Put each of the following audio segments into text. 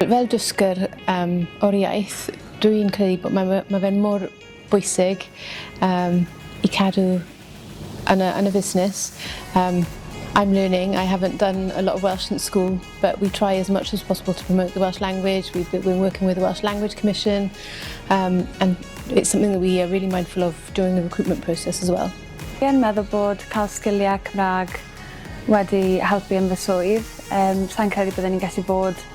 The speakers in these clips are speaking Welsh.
Fel dysgwr um, o'r iaith, dwi'n credu bod mae, mae fe'n mor bwysig um, i cadw yn y, yn y busnes. Um, I'm learning. I haven't done a lot of Welsh since school, but we try as much as possible to promote the Welsh language. We've been working with the Welsh Language Commission, and it's something that we are really mindful of during the recruitment process as well. Fi yn meddwl bod cael sgiliau Cymraeg wedi helpu yn fy swydd. Sa'n credu byddwn ni'n gallu bod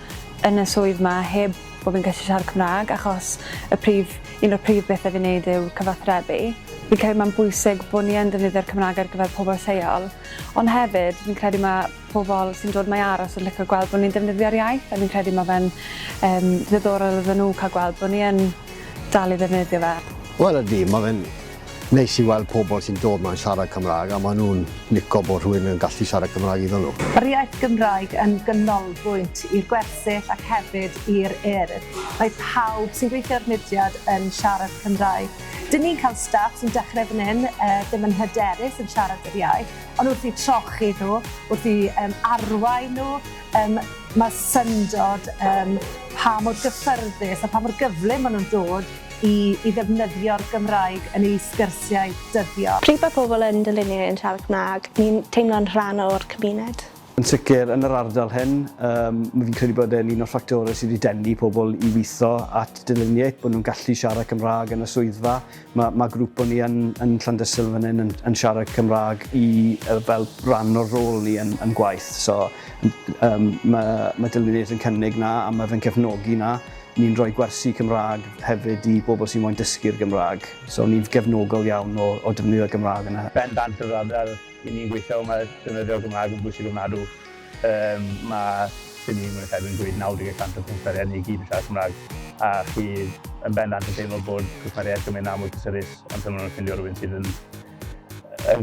yn y swydd 'ma heb bod fi'n gallu siarad Cymraeg achos y prif, un o'r prif bethau fi'n neud yw cyfathrebu. Fi'n credu mae'n bwysig bod ni yn defnyddio'r Cymraeg ar gyfer pobl lleol, ond hefyd fi'n credu mae pobl sy'n dod 'ma i aros yn licio gweld bod ni'n defnyddio'r iaith a fi'n credu mae fe'n ddiddorol iddyn nhw cael gweld bod ni yn dal i ddefnyddio fe. Wel ydy, mae fe'n neis i weld pobl sy'n dod 'ma'n siarad Cymraeg a maen nhw'n lico bod rhywun yn gallu siarad Cymraeg iddyn nhw. Mae'r iaith Gymraeg yn ganolbwynt i'r gwersyll ac hefyd i'r Urdd. Mae pawb sy'n gweithio ar mudiad yn siarad Cymraeg. Dyn ni'n cael staff sy'n dechrau fan hyn, ddim yn hyderus yn siarad yr iaith, ond wrth i trochi nhw, wrth i arwain nhw, mae syndod pa mor gyffyrddus a pa mor gyflym maen nhw'n dod i ddefnyddio'r Gymraeg yn eu sgyrsiau dyddiol. Pryd mae pobl yn dylunio yn siarad Cymraeg, ni'n teimlo'n rhan o'r cymuned. Yn sicr, yn yr ardal hyn, fi'n credu bod e'n un o'r ffactorau sydd wedi denu pobl i weithio at Dyluniaeth, bod nhw'n gallu siarad Cymraeg yn y swyddfa. Mae grŵp o ni yn Llandysul fan hyn yn siarad Cymraeg fel rhan o'r rôl ni yn gwaith. So mae Dyluniaeth yn cynnig na a mae fe'n cefnogi na. Ni'n rhoi gwersi Cymraeg hefyd i bobl sy'n moyn dysgu'r Gymraeg. So ni'n gefnogol iawn o defnyddio'r Gymraeg yna. Bendant yr ardal i ni'n gweithio, mae defnyddio'r Gymraeg yn bwysig ofnadw. Mae sy'n ni'n gwneud yn gweud 90% o cwsmeriaid ni gyd yn siarad Cymraeg a chi yn bendant yn teimlo bod cwsmeriaid gymryd na mwy cysurus ond pan maen nhw'n ffindio rhywun sydd yn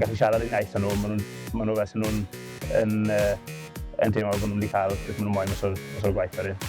gallu siarad un iaith â nhw, maen nhw fel sy'n nhw'n yn teimlo bod nhw'n wedi cael beth maen nhw'n moyn mas o'r gwaith wedyn.